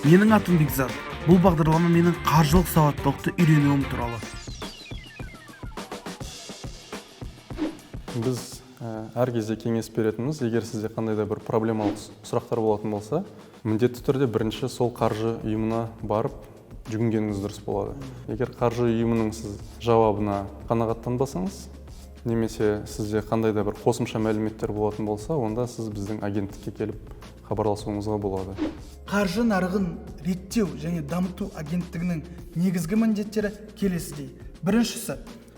Менің атым Бекзат. Бұл бағдарлама менің қаржылық сауаттылықты үйренуім туралы. Біз әр кезде кеңес беретініміз, егер сізде қандай да бір проблемалық сұрақтар болатын болса, міндетті түрде бірінші сол қаржы ұйымына барып жүгінгеніңіз дұрыс болады. Егер қаржы ұйымының сіз жауабына қанағаттанбасаңыз, немесе сізде қандай да бір қосымша мәліметтер болатын болса, онда сіз біздің агенттікке келіп хабарласуыңызға болады. Қаржы нарығын реттеу және дамыту агенттігінің негізгі міндеттері келесідей. Біріншісі,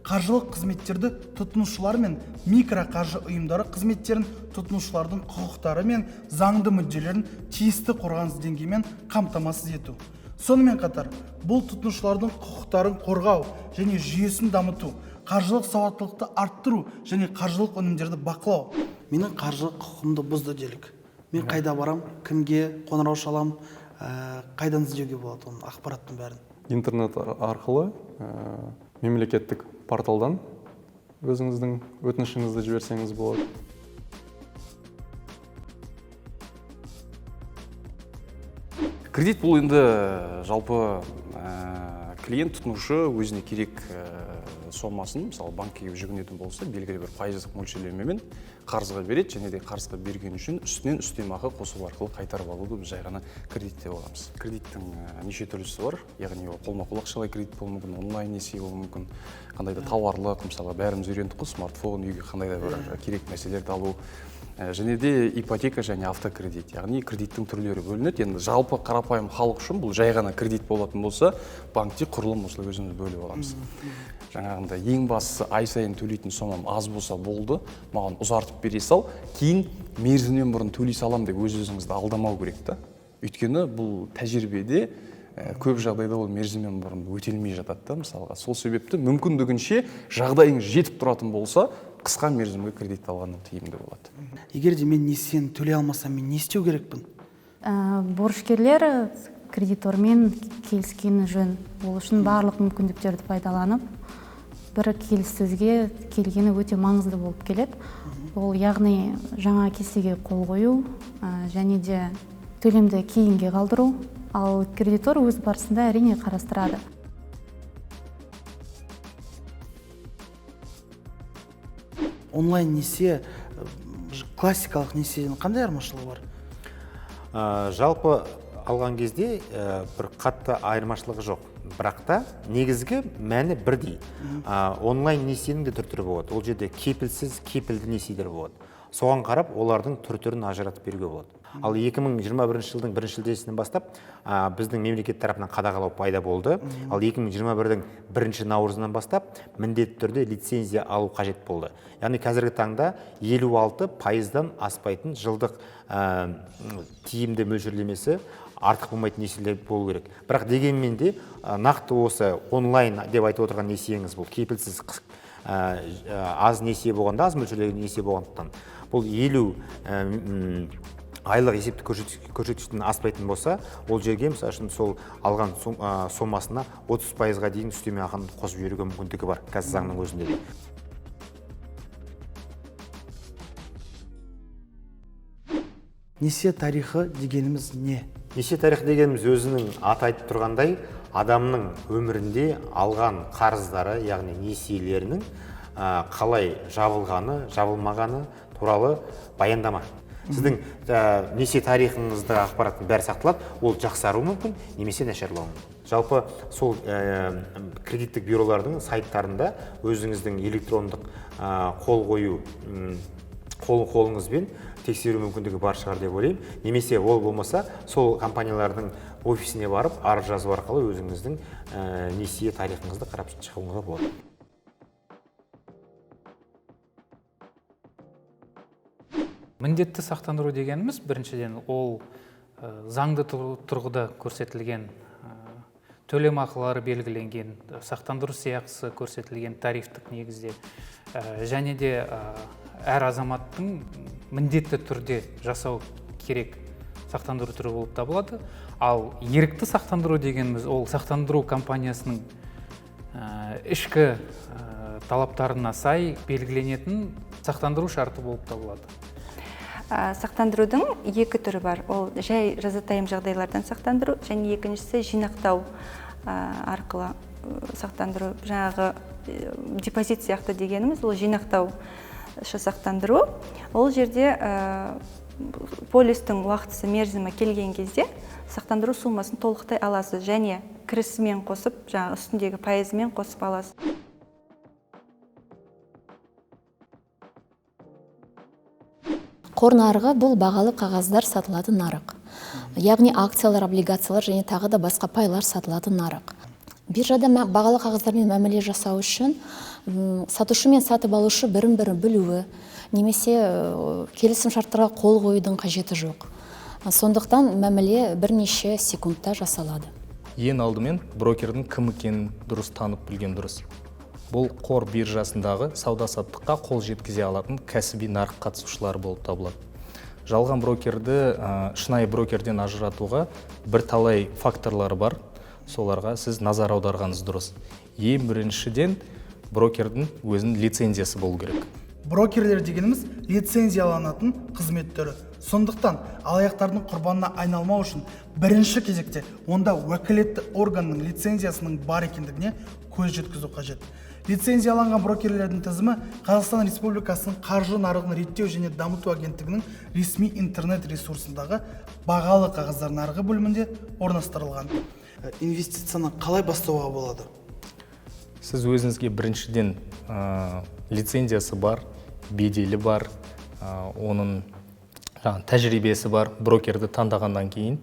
қаржылық қызметтерді тұтынушылар мен микроқаржы ұйымдары қызметтерін тұтынушылардың құқықтары мен заңды мүдделерін тиісті қорғаныс деңгейімен қамтамасыз ету. Сонымен қатар, бұл тұтынушылардың құқықтарын қорғау және жүйесін дамыту, қаржылық сауаттылықты арттыру және қаржылық өнімдерді бақылау. Менің қаржылық құқығымды бұзды делік. Мен қайда барам, кімге қоңырау шалам, қайдан іздеуге болады оның ақпараттың бәрін? Интернет арқылы мемлекеттік порталдан өзіңіздің өтінішіңізді жіберсеңіз болады. Кредит бұл енді жалпы клиент, тұтынушы өзіне керек сомасын, мысалы, банкке жүгінетін болса, белгілі бір пайыздық мөлшерлемемен қарызға береді, және де қарызға берген үшін үстінен үстемақы қосу арқылы қайтарып алуды біз жай ғана кредит деп аламыз. Кредиттің неше түрлісі бар, яғни ол қолма-қол ақшалай кредит болуы мүмкін, онлайн несие болуы мүмкін, қандай да тауарлық, мысалы, бәріміз үйрендік қой, смартфон, үйге қандай да бір керек нәрселерді алу. Және де ипотека және автокредит, яғни кредиттің түрлері бөлінеді. Енді жалпы қарапайым халық үшін бұл жай ғана кредит болатын болса, банкте құрылым осылай өзіміз бөліп аламыз. Жаңағындай ең бастысы ай сайын төлейтін сомам аз болса болды, маған ұзартып бере сал, кейін мерзімнен бұрын төлей салам деп өз-өзіңізді алдамау керек та. Өйткені бұл тәжірибеде көп жағдайда ол мерзімнен бұрын өтелмей жатады да, мысалға. Сол себепті мүмкіндігінше жағдайыңыз жетіп тұратын болса, қысқа мерзімге кредит алған тиімді болады. Егер де мен несиені төлей алмасам, мен не істеу керекпін? Борышкерлер кредитормен келіскені жөн. Ол үшін барлық мүмкіндіктерді пайдаланып, бір келіссөзге келгені өте маңызды болып келеді. Ол яғни жаңа кестеге қол қою, және де төлемді кейінге қалдыру, ал кредитор өз барысында әрине қарастырады. Онлайн несие, классикалық несиенің қандай айырмашылығы бар? Жалпы алған кезде бір қатты айырмашылығы жоқ. Бірақ та негізгі мәні бірдей. Онлайн несиенің де түр-түрі болады. Ол жерде кепілсіз, кепілді несиелер болады. Соған қарап олардың түр-түрін ажыратып беруге болады. Ал 2021 жылдың бірінші шілдесінен бастап, біздің мемлекет тарапынан қадағалау пайда болды. Ал 2021-дің бірінші наурызынан бастап міндетті түрде лицензия алу қажет болды. Яғни қазіргі таңда 56%-дан аспайтын жылдық тиімді мөлшерлемесі артық болмайтын несиелер болу керек. Бірақ дегенмен де, нақты осы онлайн деп айтып отырған несиеңіз бұл кепілсіз аз несие болғанда, аз мөлшердегі несие болғандықтан бұл 50 айлық есептік көрсеткіштен аспайтын болса, ол жерге, мысалы үшін, сол алған сомасына 30%-ға дейін үстеме ақыны қосып жіберуге мүмкіндігі бар қазір заңның өзінде де. Несие тарихы дегеніміз не? Несие тарихы дегеніміз өзінің аты айтып тұрғандай, адамның өмірінде алған қарыздары, яғни несиелерінің, қалай жабылғаны, жабылмағаны туралы баяндама. Сіздің несие тарихыңыздағы ақпараттың бәрі сақталады, ол жақсаруы мүмкін немесе нашарлауы мүмкін. Жалпы сол кредиттік бюролардың сайттарында өзіңіздің электрондық қол қою, қолыңызбен тексеру мүмкіндігі бар шығар деп ойлаймын. Немесе ол болмаса, сол компаниялардың офисіне барып, арыз жазу арқылы өзіңіздің несие тарихыңызды қарап шығуыңызға болады. Міндетті сақтандыру дегеніміз біріншіден ол заңды тұрғыда көрсетілген, төлем ақылары белгіленген, сақтандыру сыйақысы көрсетілген тарифтік негізде, және де әр азаматтың міндетті түрде жасау керек сақтандыру түрі болып табылады. Ал ерікті сақтандыру дегеніміз ол сақтандыру компаниясының ішкі талаптарына сай белгіленетін сақтандыру шарты болып табылады. Сақтандырудың екі түрі бар. Ол жай жазатайым жағдайлардан сақтандыру және екіншісі жинақтау арқылы сақтандыру. Жаңағы депозит сияқты дегеніміз ол жинақтаушы сақтандыру. Ол жерде полистің уақытысы, мерзімі келген кезде сақтандыру суммасын толықтай аласыз және кірісімен қосып, жаңағы үстіндегі пайызымен қосып аласыз. Қор нарығы бұл бағалы қағаздар сатылатын нарық. Яғни акциялар, облигациялар және тағы да басқа пайлар сатылатын нарық. Биржада бағалы қағаздармен мәміле жасау үшін сатушы мен сатып алушы бірін-бірі білуі немесе келісім шарттарға қол қоюдың қажеті жоқ. Сондықтан мәміле бірнеше секундта жасалады. Ең алдымен брокердің кім екенін дұрыс танып білген дұрыс. Бұл қор биржасындағы сауда-саттыққа қол жеткізе алатын кәсіби нарық қатысушылары болып табылады. Жалған брокерді шынайы брокерден ажыратуға бірталай факторлары бар. Соларға сіз назар аударғаныңыз дұрыс. Ең біріншіден брокердің өзінің лицензиясы болу керек. Брокерлер дегеніміз лицензияланатын қызмет түрі. Сондықтан алаяқтардың құрбанына айналмау үшін бірінші кезекте онда уәкілетті органның лицензиясының бар екендігіне көз жеткізу қажет. Лицензияланған брокерлердің тізімі Қазақстан Республикасының қаржы нарығын реттеу және дамыту агенттігінің ресми интернет ресурсындағы бағалы қағаздар нарығы бөлімінде орналастырылған. Инвестицияны қалай бастауға болады? Сіз өзіңізге біріншіден лицензиясы бар, беделі бар, оның тәжірибесі бар брокерді таңдағаннан кейін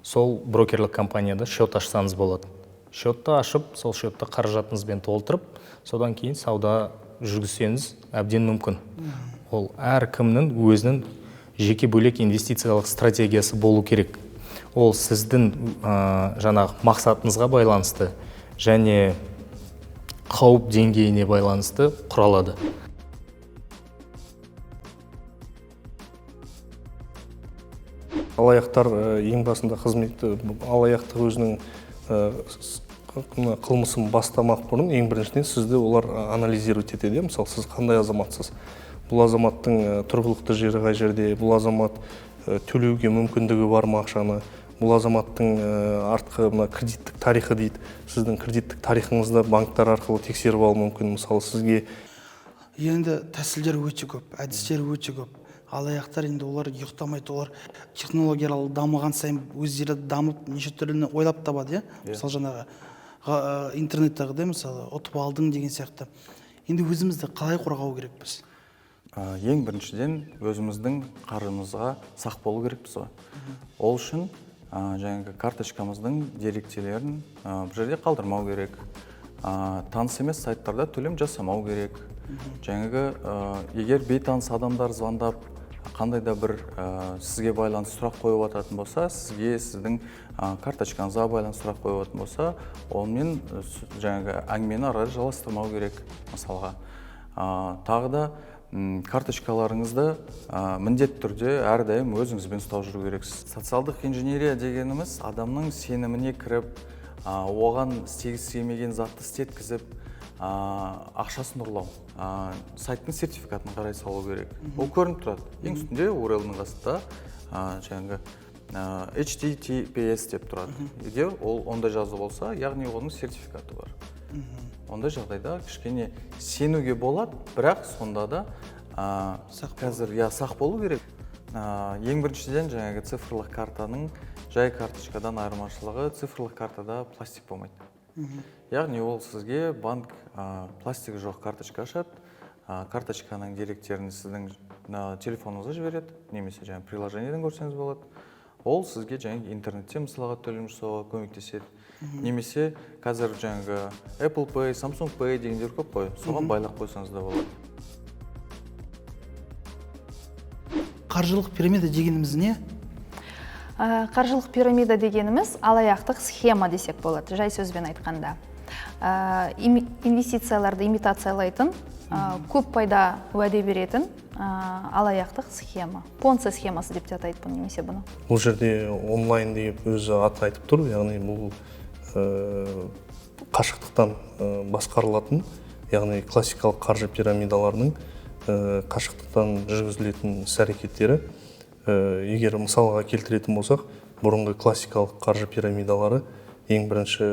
сол брокерлік компанияда счет ашсаңыз болады. Счетты ашып, сол счетты қаражатыңызбен толтырып, содан кейін сауда жүргізсеңіз әбден мүмкін. Ол әркімнің өзінің жеке бөлек инвестициялық стратегиясы болу керек. Ол сіздің жаңағы мақсатыңызға байланысты және қауіп деңгейіне байланысты құралады. Алаяқтар ең басында қызметті, алаяқтық өзінің қылмысын бастамақ бұрын ең біріншіден сізді олар анализировать етеді. Мысалы, сіз қандай азаматсыз? Бұл азаматтың тұрғылықты жері қай жерде? Бұл азамат төлеуге мүмкіндігі бар ма ақшаны? Бұл азаматтың артқы мына кредиттік тарихы дейді. Сіздің кредиттік тарихыңызды банктар арқылы тексеріп алу мүмкін. Мысалы, сізге енді тәсілдер өте көп, әдістер өте көп. Алаяқтар енді олар ұйықтамайды, олар технологиялар дамыған сайын өздері дамып неше түрліні ойлап табады, иә? Мысалы, жаңағы интернеттағыдай, мысалы, ұтып алдың деген сияқты. Енді өзімізді қалай қорғау керекпіз? Ең біріншіден өзіміздің қаржымызға сақ болу керекпіз ғой. Ол үшін жаңағы карточкамыздың деректерін бұл жерде қалдырмау керек. Таныс емес сайттарда төлем жасамау керек. Жаңағы егер бейтаныс адамдар звондап қандай да бір сізге байланысты сұрақ қойып жататын болса, сізге сіздің карточкаңызға байланысты сұрақ қойып жататын болса, онымен жаңағы әңгімені ары қарай жалғастырмау керек мысалға. Тағы да карточкаларыңызды міндетті түрде әрдайым өзіңізбен ұстап жүру керексіз. Социалдық инженерия дегеніміз адамның сеніміне кіріп, оған істегісі келмеген затты істеткізіп, ақшасын ұрлау. Сайттың сертификатын қарай салу керек. Ол көрініп тұрады. Ең үстінде URL-ның қасында жаңағы HTTPS деп тұрады. Егер ол ондай жазу болса, яғни оның сертификаты бар. Ондай жағдайда кішкене сенуге болады, бірақ сонда да қазір сақ болу керек. Ең біріншіден жаңағы цифрлық картаның жай карточкадан айырмашылығы, цифрлық картада пластик болмайды. Яғни ол сізге банк пластигі жоқ карточка ашады, карточканың деректерін сіздің телефоныңызға жібереді, немесе жаңағы приложениеден көрсеңіз болады. Ол сізге жаңағы интернетте мысалға төлем жасауға көмектеседі. Немесе қазір жаңағы Apple Pay, Samsung Pay дегендер көп қой, соған байлап қойсаңыз да болады. Қаржылық пирамида дегеніміз не? Қаржылық пирамида дегеніміз алаяқтық схема десек болады, жай сөзбен айтқанда. Инвестицияларды имитациялайтын, көп пайда уәде беретін алаяқтық схема. Понци схемасы деп те атайды бұны, немесе бұны. Бұл жерде онлайн деп өзі аты айтып тұр, яғни бұл қашықтықтан басқарылатын, яғни классикалық қаржы пирамидаларының қашықтықтан жүргізілетін іс-әрекеттері. Егер мысалға келтіретін болсақ, бұрынғы классикалық қаржы пирамидалары ең бірінші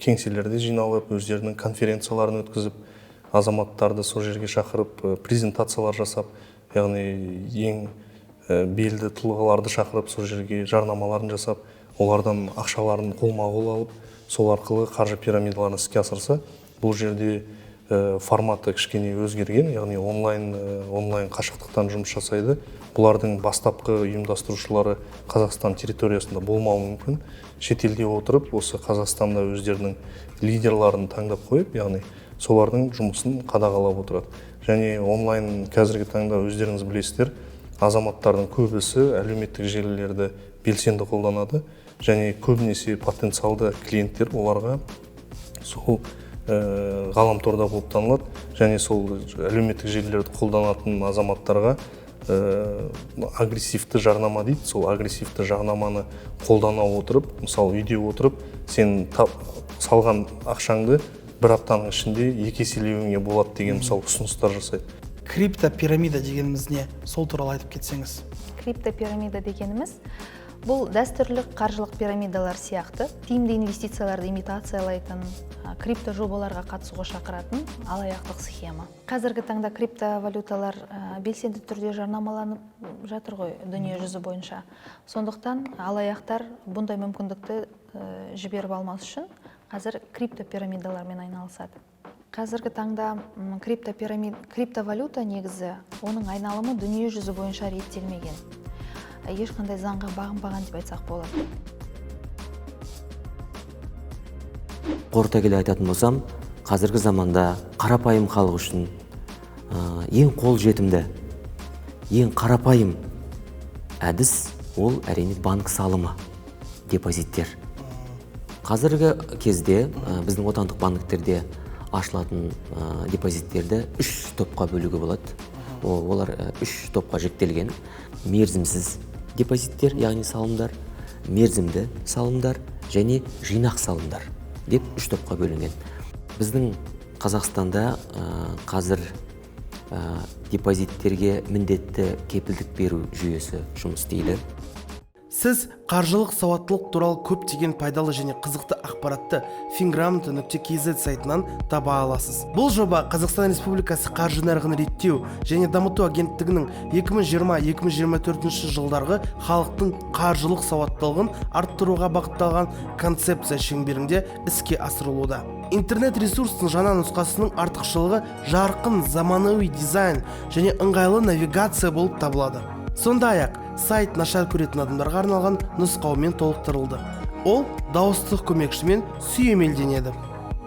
кеңселерде жиналып, өздерінің конференцияларын өткізіп, азаматтарды сол жерге шақырып, презентациялар жасап, яғни ең белді тұлғаларды шақырып, сол жерге жарнамаларын жасап, олардан ақшаларын қолма-қол алып, сол арқылы қаржы пирамидаларын іске асырса, бұл жерде форматы кішкене өзгерген, яғни онлайн қашықтықтан жұмыс жасайды. Бұлардың бастапқы ұйымдастырушылары Қазақстан территориясында болмауы мүмкін. Шетелде отырып, осы Қазақстанда өздерінің лидерларын таңдап қойып, яғни солардың жұмысын қадағалап отырады. Және онлайн қазіргі таңда өздеріңіз білесіздер, азаматтардың көбісі әлеуметтік желілерді белсенді қолданады, және көбінесе потенциалды клиенттер оларға сол ғаламторда болып танылады, және сол әлеуметтік желілерді қолданатын азаматтарға агрессивті жарнама дейді. Сол агрессивті жарнаманы қолдана отырып, мысалы үйде отырып, сен салған ақшаңды бір аптаның ішінде екі еселеуіңе болады деген мысалы ұсыныстар жасайды. Криптопирамида дегеніміз не? Сол туралы айтып кетсеңіз. Криптопирамида дегеніміз бұл дәстүрлі қаржылық пирамидалар сияқты тиімді инвестицияларды имитациялайтын, крипто жобаларға қатысуға шақыратын алаяқтық схема. Қазіргі таңда криптовалюталар белсенді түрде жарнамаланып жатыр ғой дүние жүзі бойынша. Сондықтан алаяқтар бұндай мүмкіндікті жіберіп алмас үшін қазір криптопирамидалармен айналысады. Қазіргі таңда криптовалюта негізі оның айналымы дүние жүзі бойынша реттелмеген. Ешқандай заңға бағынбаған деп айтсақ болады. Қорыта келе айтатын болсам, қазіргі заманда қарапайым халық үшін ең қол жетімді, ең қарапайым әдіс ол әрине банк салымы, депозиттер. Қазіргі кезде біздің отандық банктерде ашылатын депозиттерді 3 топқа бөлуге болады. Олар 3 топқа жіктелген. Мерзімсіз депозиттер, яғни салымдар, мерзімді салымдар және жинақ салымдар деп 3 топқа бөлінген. Біздің Қазақстанда қазір депозиттерге міндетті кепілдік беру жүйесі жұмыс істейді. Сіз қаржылық сауаттылық туралы көптеген пайдалы және қызықты ақпаратты fingramoto.kz сайтынан таба аласыз. Бұл жоба Қазақстан Республикасы қаржы нарығын реттеу және дамыту агенттігінің 2020-2024 жылдарғы халықтың қаржылық сауаттылығын арттыруға бағытталған концепция шеңберінде іске асырылуда. Интернет ресурстың жаңа нұсқасының артықшылығы жарқын заманауи дизайн және ыңғайлы навигация болып табылады. Сондай-ақ, сайт нашар көретін адамдарға арналған нұсқаумен толықтырылды. Ол дауыстық көмекшімен сүйемелденеді.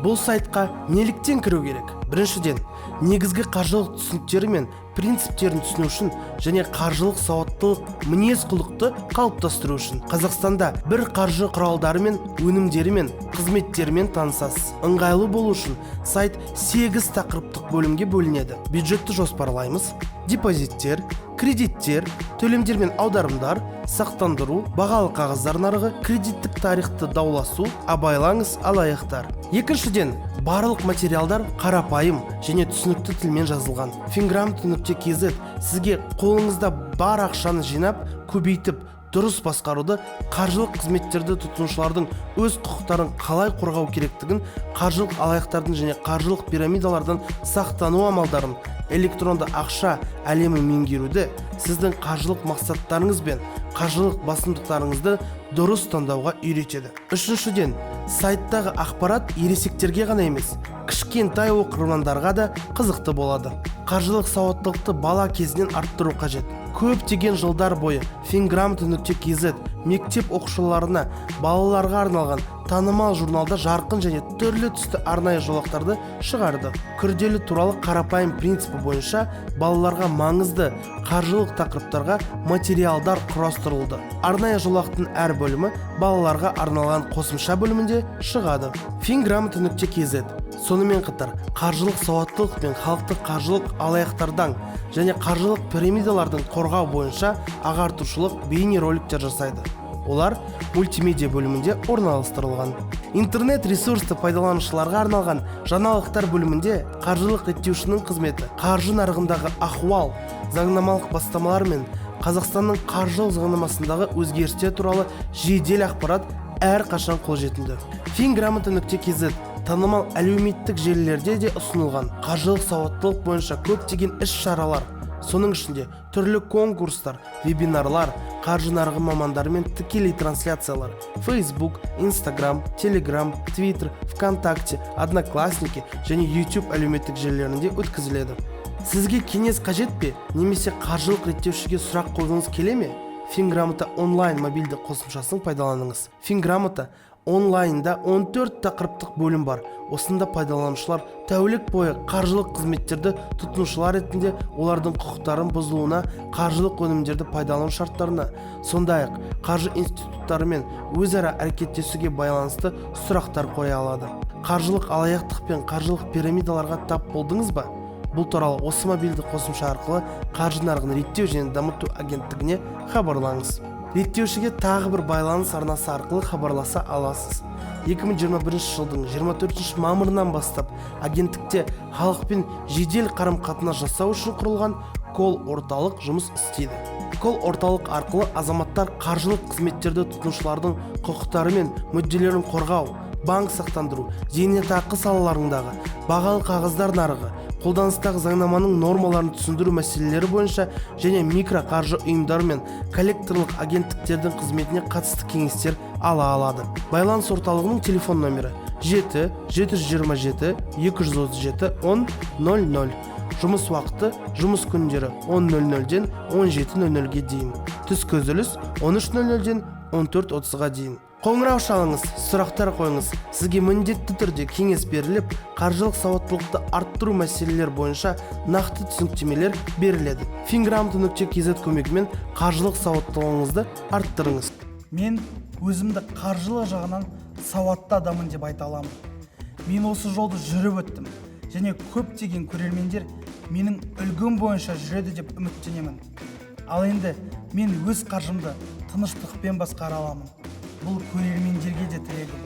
Бұл сайтқа неліктен кіру керек? Біріншіден, негізгі қаржылық түсініктері мен принциптерін түсіну үшін және қаржылық сауаттылық мінез-құлықты қалыптастыру үшін Қазақстанда бір қаржы құралдарымен, өнімдерімен, қызметтерімен танысасыз. Ыңғайлы болу үшін сайт 8 тақырыптық бөлімге бөлінеді. Бюджетті жоспарлаймыз, депозиттер, кредиттер, төлемдер мен аударымдар, сақтандыру, бағалы қағаздар нарығы, кредиттік тарихты дауласу, абайлаңыз алаяқтар. Екіншіден, барлық материалдар қарапайым және түсінікті тілмен жазылған. fingramoto.kz сізге қолыңызда бар ақшаны жинап, көбейтіп, дұрыс басқаруды, қаржылық қызметтерді тұтынушылардың өз құқықтарын қалай қорғау керектігін, қаржылық алаяқтардың және қаржылық пирамидалардан сақтану амалдарын, электронды ақша әлемін меңгеруді, сіздің қаржылық мақсаттарыңыз бен қаржылық басымдықтарыңызды дұрыс таңдауға үйретеді. Үшіншіден, сайттағы ақпарат ересектерге ғана емес, кішкентай оқырмандарға да қызықты болады. Қаржылық сауаттылықты бала кезінен арттыру қажет. Көптеген жылдар бойы fingramoto.kz мектеп оқушыларына, балаларға арналған танымал журналда жарқын және түрлі түсті арнайы жолақтарды шығарды. Күрделі туралы қарапайым принципі бойынша балаларға маңызды қаржылық тақырыптарға материалдар құрастырылды. Арнайы жолақтың әр бөлімі балаларға арналған қосымша бөлімінде шығады. fingramoto.kz сонымен қатар қаржылық сауаттылық пен халықты қаржылық алаяқтардан және қаржылық пирамидалардан қорғау бойынша ағартушылық бейнероликтер жасайды. Олар мультимедиа бөлімінде орналастырылған. Интернет ресурсты пайдаланушыларға арналған жаңалықтар бөлімінде қаржылық реттеушінің қызметі, қаржы нарығындағы ахуал, заңнамалық бастамалар мен Қазақстанның қаржылық заңнамасындағы өзгерістер туралы жедел ақпарат әрқашан қолжетімді. Финграмота.kz танымал әлеуметтік желілерде де ұсынылған қаржылық сауаттылық бойынша көптеген іс-шаралар, соның ішінде түрлі конкурстар, вебинарлар, қаржы нарығы мамандарымен тікелей трансляциялар Facebook, Instagram, Telegram, Twitter, ВКонтакте, Одноклассники және YouTube әлеуметтік желілерінде өткізіледі. Сізге кеңес қажет пе немесе қаржылық реттеушіге сұрақ қойғыңыз келе ме? Финграмота онлайн мобильді қосымшасын пайдаланыңыз. Финграмота онлайнда 14 тақырыптық бөлім бар. Осында пайдаланушылар тәулік бойы қаржылық қызметтерді тұтынушылар ретінде олардың құқықтарын бұзылуына, қаржылық өнімдерді пайдалану шарттарына, сондай-ақ қаржы институттарымен өзара әрекеттесуге байланысты сұрақтар қоя алады. Қаржылық алаяқтық пен қаржылық пирамидаларға тап болдыңыз ба? Бұл туралы осы мобильді қосымша арқылы қаржы нарығын реттеу және дамыту агенттігіне хабарлаңыз. Реттеушіге тағы бір байланыс арнасы арқылы хабарласа аласыз. 2021 жылдың 24 мамырынан бастап агенттікте халықпен жедел қарым-қатынас жасау үшін құрылған колл орталық жұмыс істейді. Колл орталық арқылы азаматтар қаржылық қызметтерді тұтынушылардың құқықтары мен мүдделерін қорғау, банк, сақтандыру, зейнетақы салаларындағы бағалы қағаздар нарығы, қолданыстағы заңнаманың нормаларын түсіндіру мәселелері бойынша және микроқаржы ұйымдары мен коллекторлық агенттіктердің қызметіне қатысты кеңестер ала алады. Байланыс орталығының телефон номері 7 727 237 10 00. Жұмыс уақыты: жұмыс күндері 10.00-ден 17.00-ге дейін, түскі үзіліс 13.00-ден 14.30-ға дейін. Қоңырау шалыңыз, сұрақтар қойыңыз. Сізге міндетті түрде кеңес беріліп, қаржылық сауаттылықты арттыру мәселелер бойынша нақты түсініктемелер беріледі. Финграмота.kz көмегімен қаржылық сауаттылығыңызды арттырыңыз. Мен өзімді қаржылық жағынан сауатты адаммын деп айта аламын. Мен осы жолды жүріп өттім және көптеген көрермендер менің үлгім бойынша жүреді деп үміттенемін. Ал енді мен өз қаржымды тыныштықпен басқара аламын. Бұл көрермендерге де тілегім.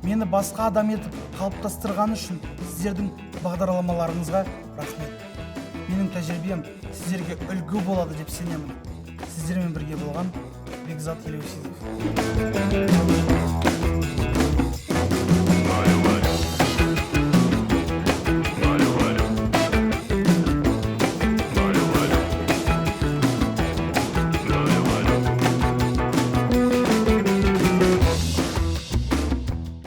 Мені басқа адам етіп қалыптастырғаны үшін сіздердің бағдарламаларыңызға рахмет. Менің тәжірибем сіздерге үлгі болады деп сенемін. Сіздермен бірге болған Бекзат Елеусизов.